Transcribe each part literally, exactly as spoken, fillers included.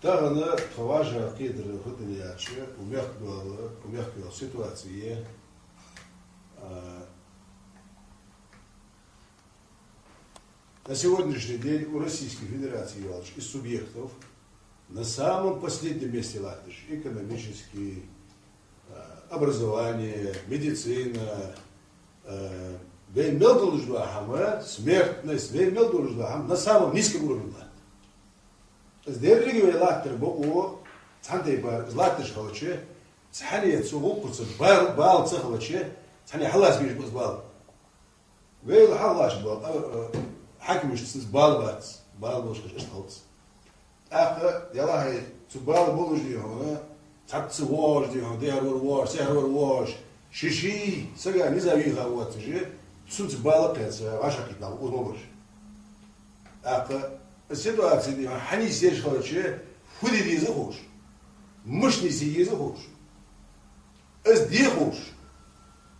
Тахан тха вӀашагӀкхетар фу да аьлча, укх мехка йола, укх мехка йола ситуаци, а, на сегодняшний день у Российской Федерации йолча из субъектов на самом последнем месте латташ: экономически, а, образование, медицина, а, вай мел долаш дола хӀама, смертность, вай мел долаш дола хӀама на самом низком уровне латт. Из деррига вай латтар бокъо цхьан тайпара, из латташ хилча, цхьанне цу гӀулакхаца бала, бала ца хилча, цхьанне хьаллаца безаш ба из бала. Вай хьаллаца бала, а, а, хьакимашта цунца бала бац, бала болаш хилча, иштта хилац. ТӀаккха, ялахьи, цу бала болаш, дий хьона, цхьацца воагӀаш, дий хьона, дехьара-вахьара воагӀаш, сехьара-вахьара воагӀаш, ший-ший сага низа вийха воацаш, цунца бала кхаьча вӀашагӀкхийтта нах укхаза ма бараш. ТӀаккха из ситуаци, дий хьона, хьанийсъеш хилча, фу де деза ховш, мишта нийсъе еза ховш, из де ховш,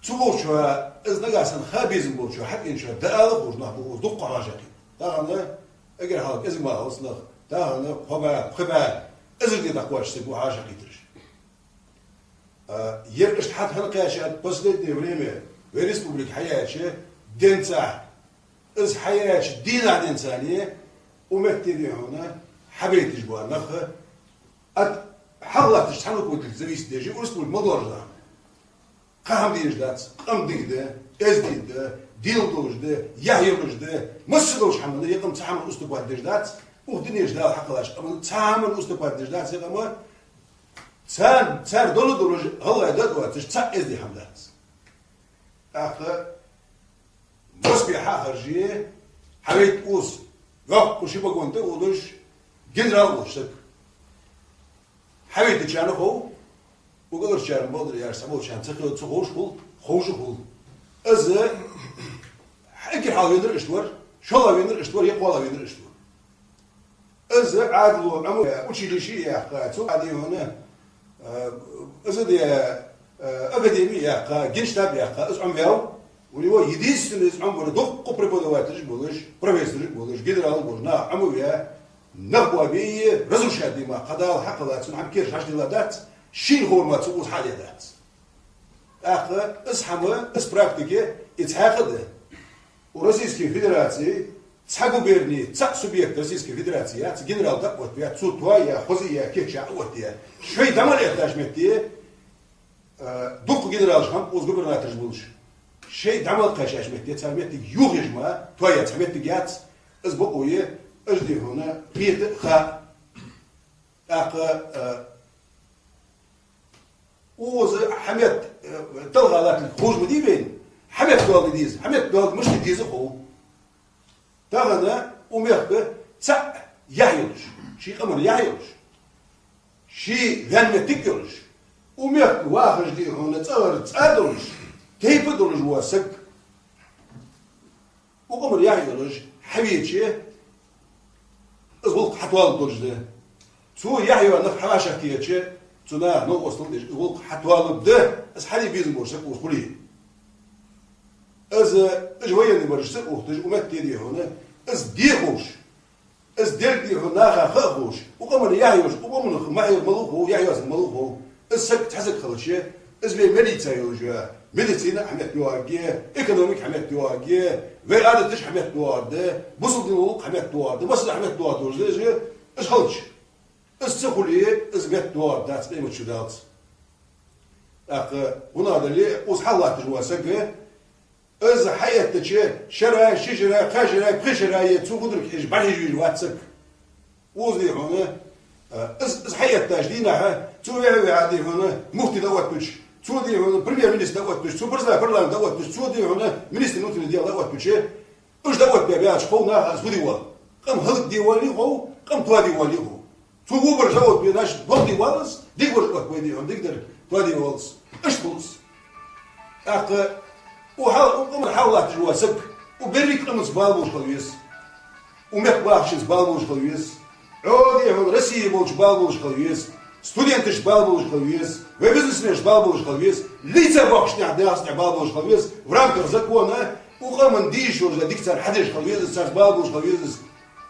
цу волчоа, из нагахьа санна ха безам болчоа, хьакъ енначоа дӀаала ховш нах ба укхаза дукха хьажа кхийта. Тахан эггара хьалха кӀезига мара хилац нах, тахан кхо бӀаь, пхи бӀаь эзар де дӀакхоачаш саг ва хьажа кхийтараш. А, ер иштта хьат хӀана кхаьчад последнее время вай республика хьаяьча денз, из хьаяьча дийнахьа денз укх метте, дий хьона, хьабайташ бола нах, от хьаллатташ цхьан руководителя зависит деш, укх республике мел долаш да. Кхы хӀама дезаш дац, къам дика да, эздий да, дин долаш да, яхь йолаш да, масса долча хӀаманна, е къам цхьа хӀаманна уступать деш дац, укх дунен чу Дала хьакхеллача къаманна цхьа хӀаманна уступать деш дац, е къам цар, цар дола долаш гӀалгӀай да а доацаш, цхьа эздий хӀама дац. ТӀаккха Москве хьахержа, хьавайта укхаза, йоккха ши вагон тӀа а уллаш, генерал волаш саг. Хьавайтачарна хов, укх аларчарна, бакъдар аьлча, цхьаболчарна ца хов-, ца ховш хул, ховш а хул. Из эггара хьалха венар иштта вар, шоллагӀа венар иштта вар, е кхоалагӀа венар иштта вар. Из Ӏаьдало Ӏомаваь училище а яьккха, цул тӀехьа, дий хьона, э, из де, э, академи а яьккха, генштаб а яьккха, из Ӏомаваьв. У него единственный из Ӏомавар дукха преподавателаш болаш, профессораш болаш, генералаш болаш, нах Ӏомаваь, нах боабе, разрушать де мара, кхы Дала хьакхелла цунна хӀама керта хьачудилла дац, шийна ховр мара цо укхаза хьадаь дац. ТӀаккха из хӀама, из практика, из хьакъ да. У Российской Федерации цхьа губерни, цхьа субъект Российской Федерации яц, генерал дӀаоттаваь, цо тоаяь, хоза яь, кийчъяь оттаяь. Шоай дӀа мел эттача метте, э, дукха генералаш хиннаб укхаза губернатораш болаш. Шоай дӀа мел кхаьчача метте, цар моттиг юхаеш мара тоаяь цхьа моттиг яц, из бокъо я, из, дий хьона, кхета а ха. ТӀаккха, э, укхаза хьамет, э, талха латталга ховш ма дий вайна, хьамет доаладе деза, хьамет доаладе мишта деза хов. Тахан укх мехка цхьа яхь йолаш, ший къаман яхь йолаш, ший ваьнна моттиг йолаш, укх мехка вахаш, дий хьона, цӀагӀара цӀа долаш, тайпа долаш вола саг, укх къаман яхь йолаш хьавеча, из гӀулакх хьатоалургдолаш да. Цу яхь йолча наха хьавӀашагӀкхийтача, цу наха новкъостал деш, из гӀулакх хьатоалургда, из хьаде безам болаш саг укхаза хуле. Из, уж военный бараш ца ухаш, укх метте, дий хьона, из де ховш, из дерг, дий хьона, наха ха а ховш, укх къаман яхь йолаш, укх къаман маӀа мала хов, яхь йоацилга мала хов, из саг цхьа саг хилча, из вай милице йолаш я, медицина хьаметтадоагӀаргья, экономика хьаметтадоагӀаргья, вай Ӏадаташ хьаметтадоагӀаргда, бусалба дина гӀулакх хьаметтадоагӀаргда, массаза хьаметтадоагӀаргда, из, из хилча. Из ца хуле, из меттадоагӀаргдац къематди даллалца. ТӀаккха хӀана аьлча, укхаза хьаллатташ вола саг, из хьаэттача шера, ши шера, кхо шера, пхи шера е цу гӀулакха хьежа бӀарахьежа везаш вац саг. Укхаза, дий хьона, э, из, из хьаэттача дийнахьа, цо ваьхьа-ваьхьа, дий хьона, муфти дӀаоттавича, цо, дий хьона, премьер-министр дӀаоттавича, цо председатель парламента дӀаоттавича, цо, дий хьона, министр внутренних дел дӀаоттавича, уж дӀаоттабаь баьлча хов наха из фу де воалл. Къам хӀалакде воалл хов, къам тоаде воалл хов. Цо вобараш оттабе, значит, доккха де воалл из, дика бараш оттабе, дий хьона, дикадар тоаде воалл из. Иштта хул из. ТӀаккха укх хьал-, укх къаман хьаллатташ вола саг, укх берригача къаманца бала болаш хила веза. Укх мехка бахачунца бала болаш хила веза. Ӏо, дий хьона, Россе болча бала болаш хила веза. Студенташца бала болаш хила веза. Вай бизнесменашца бала болаш хила веза. Лийца бохкача наьха дегӀаца бала болаш хила веза. В рамках закона укх къаман дийша йолаш да дика цар хьадеш хила веза, царца бала болаш хила веза.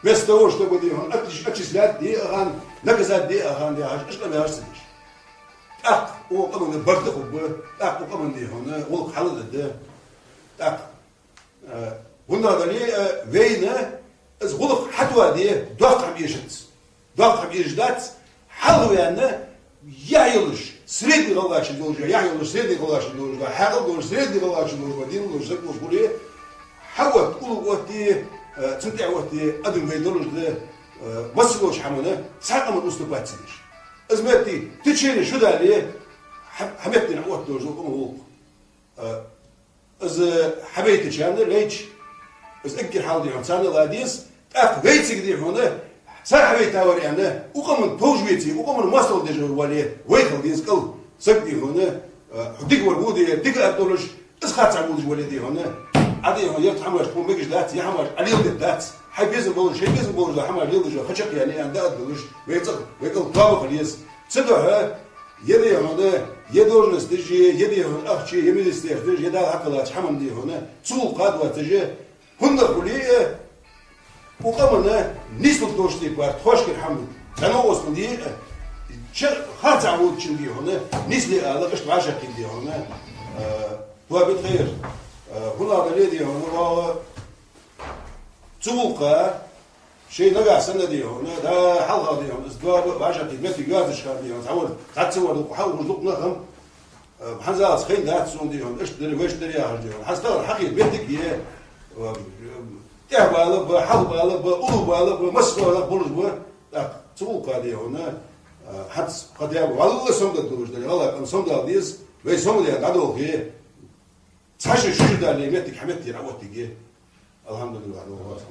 Вместо того, чтобы, дий хьона, отч-, отчислять, дий хьона, Наказать де а хана де хьажа, иштта къамаьлаш ца деш. ТӀаккха укх къаманна барт хургба, тӀаккха укх къаман, дий хьона, гӀулакх хьалдергда. ТӀаккха, э, хӀана аьлча, э, вайна из гӀулакх хьатоаде доккха хӀама эшац. Доккха хӀама эшаш дац, хьалхаваьнна, яхь йолаш, средний гӀалгӀачун долаш, яхь йолаш, средний гӀалгӀачун долаш, хьаькъал долаш, средний гӀалгӀачун долаш, дин долаш, саг долаш хуле, хьаотта, уллув отте, э, цунна тӀехьа отте, адам вай долаш да, э, масса долча хӀаманна цхьа къаман уступать ца деш. Из моттиг течение шу дале, хьа-, хьа меттера оттадолаш да укх къаман гӀулакх. Э, из хьабайтачарна лайча, из эггара хьалха, дий хьона, царна ала деза, тӀаккха вайцига, дий хьона, цар хьабайта вар аьнна, укх къаман товш веце, укх къаман моастагӀал деш вале, вай хила деза кӀал. Саг, дий хьона, э, хьо дика вар вуде, дика ат долаш, из харцахьа вувцаш вале, дий хьона, Ӏа, дий хьона, ер хӀамаш тхона мегаш дац, ер хӀамаш Ӏа леладергдац. Хьай безам болаш, шоай безам болаш дола хӀамаш леладеш хила, хьа чакхъяьнна аьнна дӀааддалаш, вай цӀагӀа, вай кӀал тоба хила еза. Цудухьа, е, дий хьона, е должносташ, е, дий хьона, ахча, е министерстваш, е Дала хьакхеллача хӀаман, дий хьона, цу гӀулакха доацаш, хӀанз хуле а, укх къаманна нийслургдолча тайпара тхоашкара хӀама дӀанавоастале а, ча харцахьа вувцачунна, дий хьона, нийсле ала, иштта вӀашагӀкхийтта, дий хьона, э, тоба бе тхоай. Э, хӀана аьлча, дий хьона, оаха цу гӀулакха шоай нагахьа санна, дий хьона, да, хьалха, дий хьона, из тоба, вӀашагӀкхийтта моттиг йоацаш хана, дий хьона, цхьа вар, цхьацца вар, хьалха уж лукъна хӀама, э, хӀанзалца хайна дац сона, дий хьона, иштта дар, вешта дар яхаш, дий хьона. Хьа стагана хьакхийта моттиг я, э, тӀехьа бала ба, хьалха бала ба, уллув бала ба, масса бала болаш ба, тӀаккха цу гӀулакха, дий хьона, э, хӀанз хьа дегӀа валла сомадаргдолаш дале, валлахӀи, къам сомадала деза, вай сомадаь дӀадолхе, цхьа шу шу дале, моттиг хьа меттера Ӏооттаргья. АлхьамдулиллахӀ, ну, вот.